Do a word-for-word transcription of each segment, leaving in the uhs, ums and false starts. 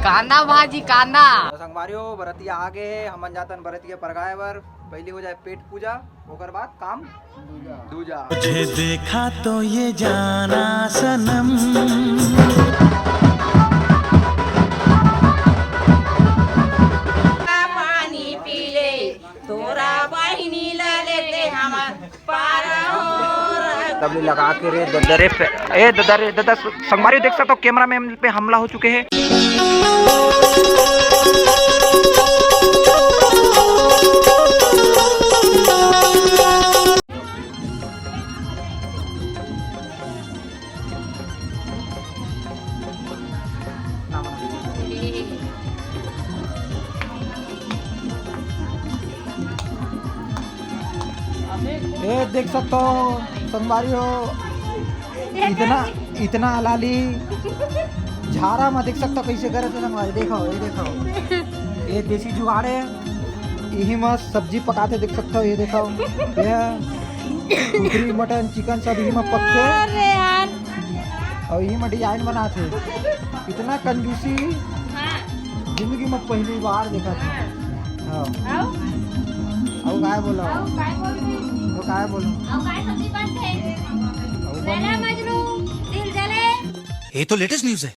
कांदा भाजी, कांदा। तो संगवारी हो, बरतिया आ गए हे, हमन जातन बरतिया परगाए बर। पहली हो जाए पेट पूजा, ओकर बाद काम दूजा। दूजा। तुझे देखा तो ये जाना सनम। पानी पी ले, तोरा बहिनी ला देते हमर पारा हो। तब ले लगा के रे ददा रे पे-, ए ददा रे ददा, संगवारी देख सकते हो, कैमरा मैन पे हमला हो चुके हैं। ए, देख सकते हो संगवारी हो, इतना, इतना हलाली झारा में देख सकते हो कैसे करे थे संगवारी। देखो, ये देखो, ये देसी जुगाड़ है। यही में सब्जी पकाते देख सकते हो, ये देखो, ये कुकरी, मटन, चिकन सब यही में पकते। अरे यार। अउ इही म डिजाइन बनाथे। इतना कंजूसी हाँ। जिंदगी म पहली बार देखा था। हाँ। हाँ। अउ? अउ काय बोला? अउ काय बोल रहे? अउ काय बोला? अउ काय सब्जी बनथे? अउ लैला बनी। मजनू, दिल जले। ये तो लेटेस्ट न्यूज़ है।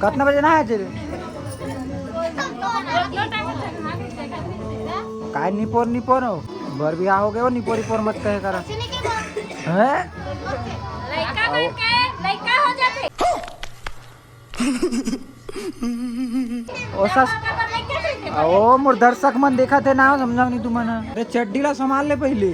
कतना बजे ना है जे? काय निपोर निपोर हो? बर बियाह हो गए हो, निपोर निपोर मत कहे करा। हैं? लइका बन के लइका हो जाथे। ओ सस, ओ मोर दर्शक मन देखत हे ना, समझाओ नहीं तुमन ह। अरे चड्डी ला संभाल ले पहले।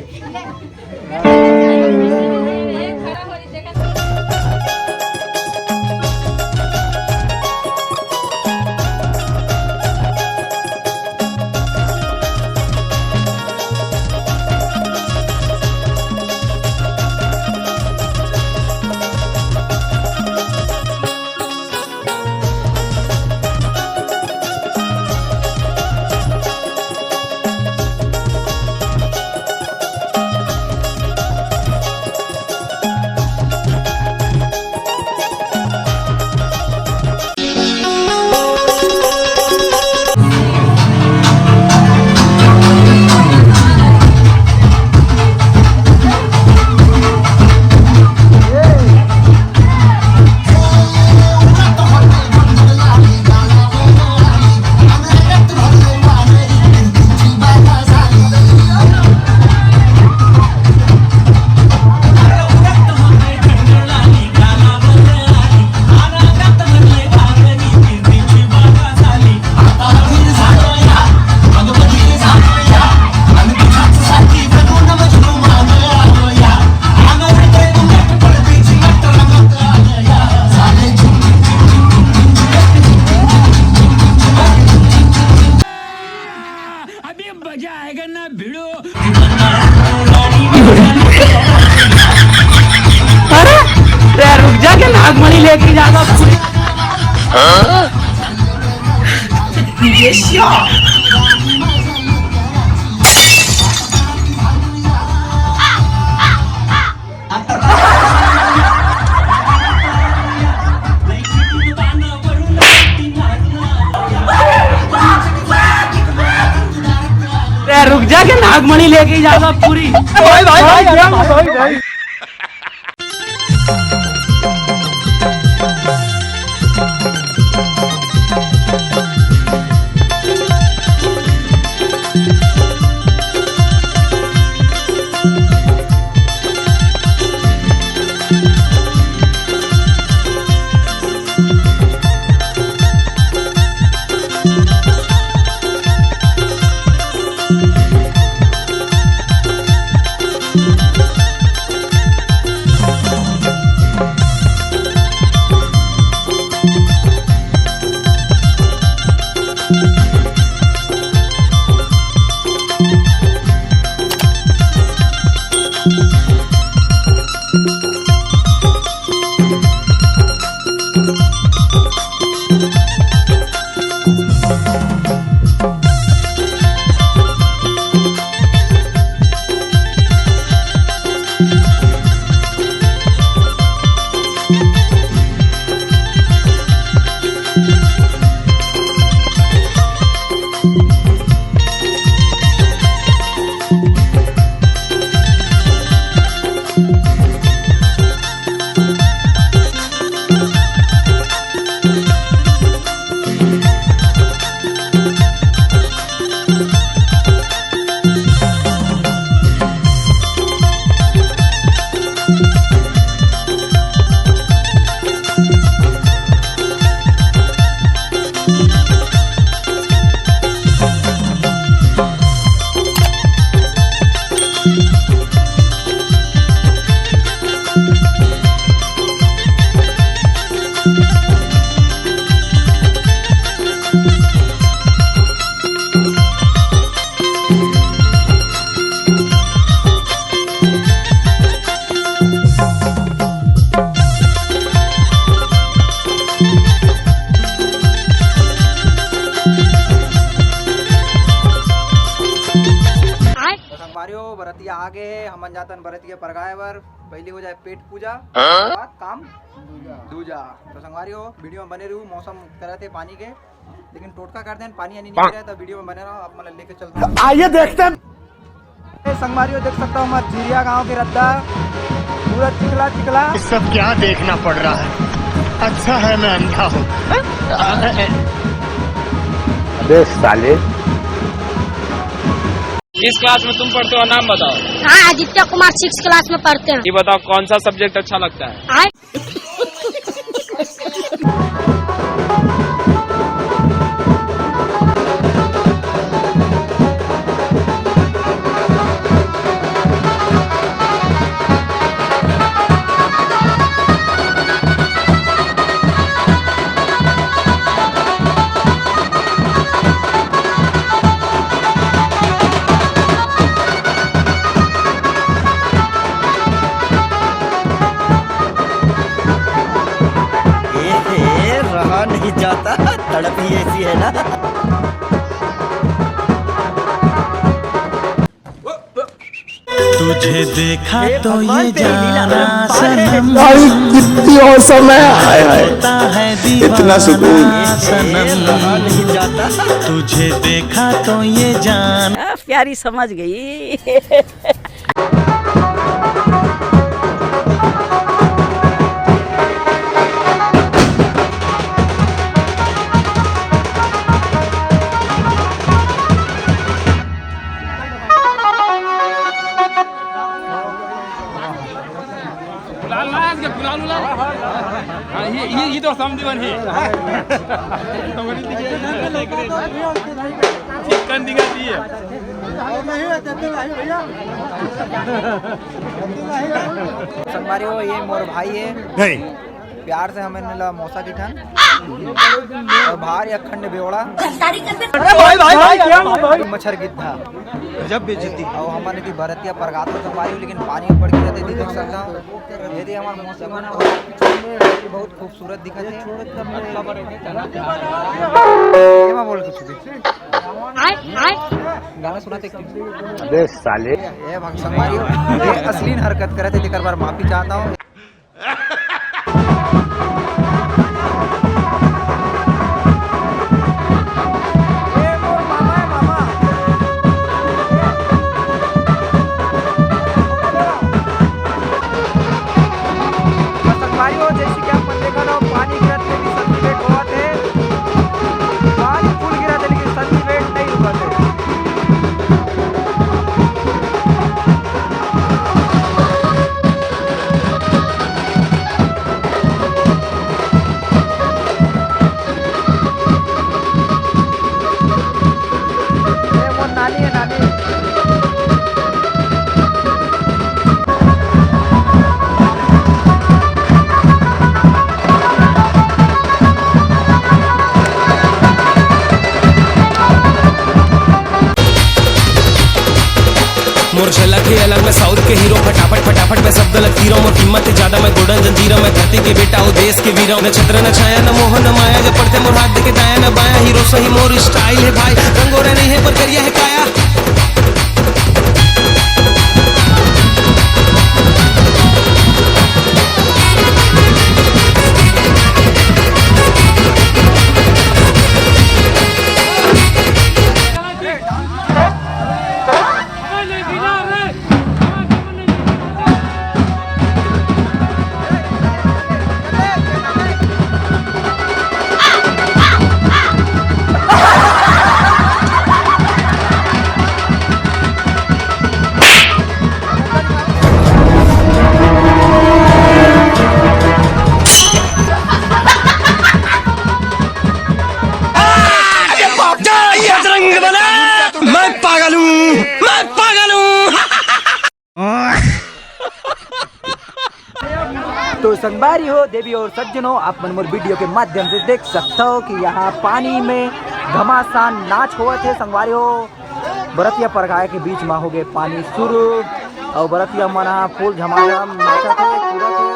अभी मजा आएगा ना भिड़ो। अरे, ये नागमणि लेके जाना। ए, रुक जा, के नागमणि लेके ही जाएगा पूरी। भाई, भाई, भाई, भाई, भाई, भाई। तो संगवारी हो, बरतिया आ गए हे, हमन जातन बरतिया परगाए बर। पहली हो जाए पेट पूजा, हाँ? बाद काम दूजा। तो संगवारी हो, वीडियो में बने रहू। मौसम करत हे पानी के, लेकिन टोटका कर देन, पानी यानी नहीं रहे, तो वीडियो में बने रहो, आप मतलब लेके चलता हूँ। आइए देखते हैं। ए, संगवारी हो, देख सकता हूँ हमारे जीरिया गांव के रद्दा, पूरा चिखला चिखला। ये सब क्या देखना पड़ रहा है? अच्छा है मैं अंधा हूँ। अबे साले। किस क्लास में तुम पढ़ते हो, नाम बताओ। हाँ, आदित्य कुमार सिक्स क्लास में पढ़ते हैं। ये बताओ, कौन सा सब्जेक्ट अच्छा लगता है? आए। ए, ए, रहा नहीं जाता, तड़प ही ऐसी है ना। तुझे देखा तो ये जाना सनम। भाई, कितनी औसम है, हाय, हाय। होता है दीवाना इतना सुकून। सनम। तुझे देखा तो ये जान। आ, प्यारी समझ गई। गुलाल ला, इसके गुलाल उलाल। हाँ, ये, ये, ये तो समझी बन है। चिकन दिखा दिए। संगवारी हो, ये मोर भाई है। नहीं। प्यार से हमन ला मौसा किथन। अउ भारी अखंड बेवड़ा। अरे भाई, भाई, भाई, क्या भाई? मच्छर गिद्धा। गजब बेइज्जती। अउ हमन एती बरतिया परगाथन संगवारी हो, लेकिन पानी में पड़ के जाते, देख सकता हूँ। ये दे हमर मौसा मन बहुत खूबसूरत दिखत हे। ये मैं बोल कुछ भी। गाना सुनाते। अबे साले। ये भाग संगवारी हो, ये अश्लील हरकत करे थे, जेकर बर माफी चाहता हूँ। संगवारी हो, जैसे कि आप मन देखत हो, पानी गिरत ले भी सब्जी रेट होवत हे। पानी फुल गिरत हे, लेकिन सब्जी रेट नहीं रुकत हे। ए, मोर नानी हे, नानी। मोर झलक हे अलग, मैं साउथ के हीरो। फटाफट फटाफट मैं शब्द ला तीरो, मोर हिम्मत हे ज्यादा, मैं गोल्डन जंजीरो। मैं धरती के बेटा हूँ, देश के वीरो। न छत्र न छाया, न मोह न माया, जब पड़थे मोर हाथ देके दाया न बाया। हीरो सही मोर स्टाइल हे भाई, रंगोरा नहीं हे पर करिया हे काया। बजरंग बली, मैं पागल हूँ, मैं पागल हूँ। तो संगवारी हो, देवी और सज्जनों, आप मन मोर वीडियो के माध्यम से देख सकता हो कि यहाँ पानी में घमासान नाच होवत हे। संगवारी हो, बरतिया परगाय के बीच में हो गए पानी शुरू, और बरतिया मन ह फुल झमाझम नाचत हे, कूदत हे।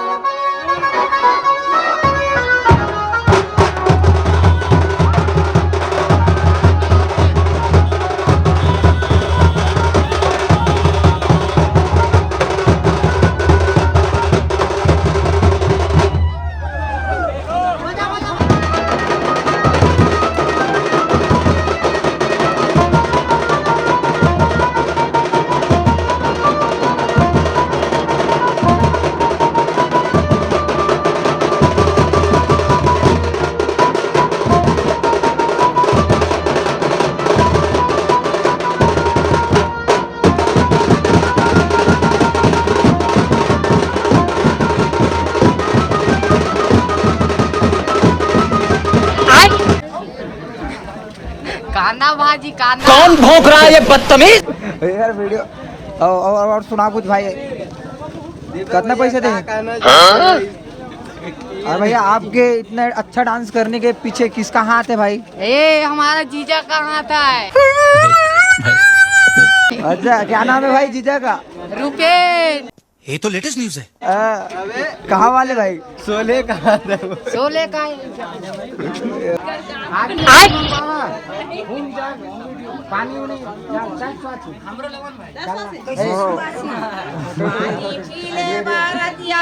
कांदा भाजी, कांदा। कौन भौंक रहा है ये बदतमीज? यार वीडियो और, और, और सुना कुछ भाई, कितना पैसे दे? अरे भैया, आपके इतने अच्छा डांस करने के पीछे किसका हाथ है भाई? ए, हमारा जीजा का हाथ है। अच्छा, क्या नाम है भाई जीजा का? रुपेश। ये तो लेटेस्ट न्यूज है। आ, कहाँ वाले भाई? शोले का हाथ है वो। शोले का है। पानी उनी, पानी पी ले बरतिया,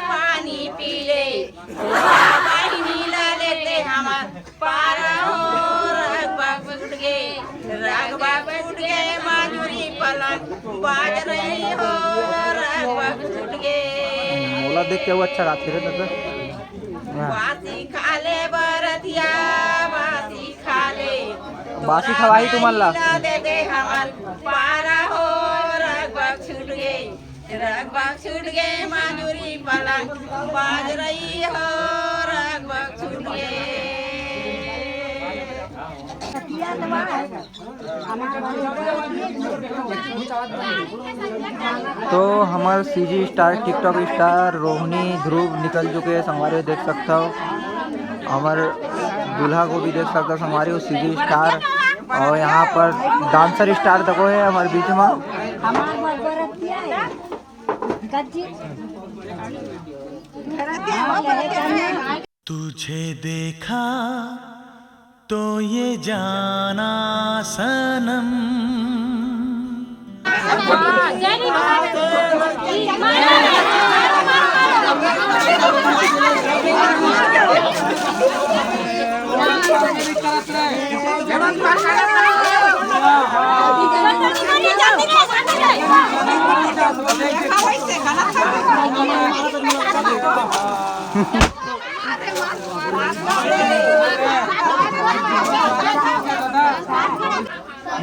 पानी पी ले। बहिनी ला देते हमर पारा हो, रगबा फूट गे, रगबा फूट गे, माजुरी पलंग बाज रही हो, रगबा फूट गे। मोला देख के वो अच्छा गाथे रे दादा। हाँ। बासी खा ले बरतिया, बासी खा ले। बासी खवाही तुमन ला। दे दे हमन पारा हो, रगबा छूट गे, रगबा छूट गे, माजुरी पलंग बाज रही हो, रगबा छूट गे। तो हमर CG star, TikTok star Rohini Dhruv निकल चुके हैं संगवारी हो, देख सकता हो। हमर दूल्हा को भी देख सकता हो संगवारी हो, सीजी स्टार। और यहाँ पर डांसर स्टार देखो है हमारे बीच में। हमार बरबरतिया है। गज्जी। तुझे देखा तो ये जाना सनम।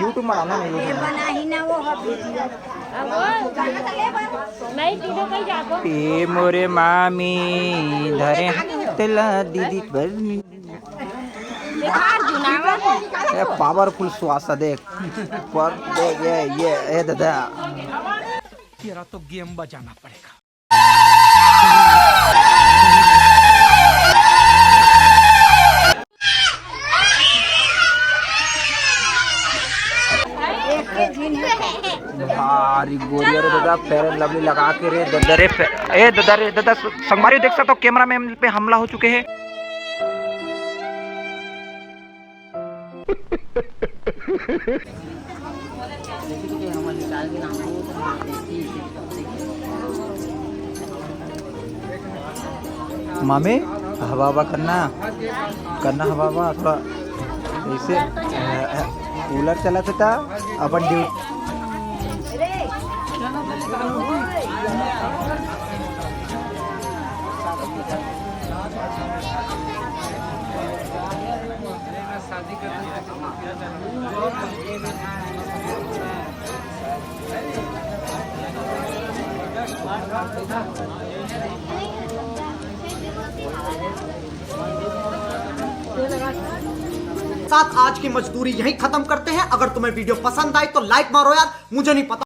YouTube में डालना नहीं है। बनाही ना वो ह वीडियो। नहीं, तीनों कहीं जाको। ए मोरे मामी धरे हाथ ला दीदी पर। ए, पावरफुल श्वास देख। पर देख, ये, ये, ए दादा। तेरा तो गेम बजाना पड़ेगा। भारी गोरिया रे दादा, फेयर एंड लवली लगा के रे दादा रे, फे-, ए दादा रे दादा, स-, संगवारी देख सकता हो, कैमरा मैन पे हमला हो चुके हैं। मामे, हवा हवा करना, करना हवा हवा थोड़ा ऐसे, अ, अ, कूलर चला था अपन ड्यूटी। साथ आज की मजदूरी यहीं खत्म करते हैं। अगर तुम्हें वीडियो पसंद आए तो लाइक मारो यार, मुझे नहीं पता।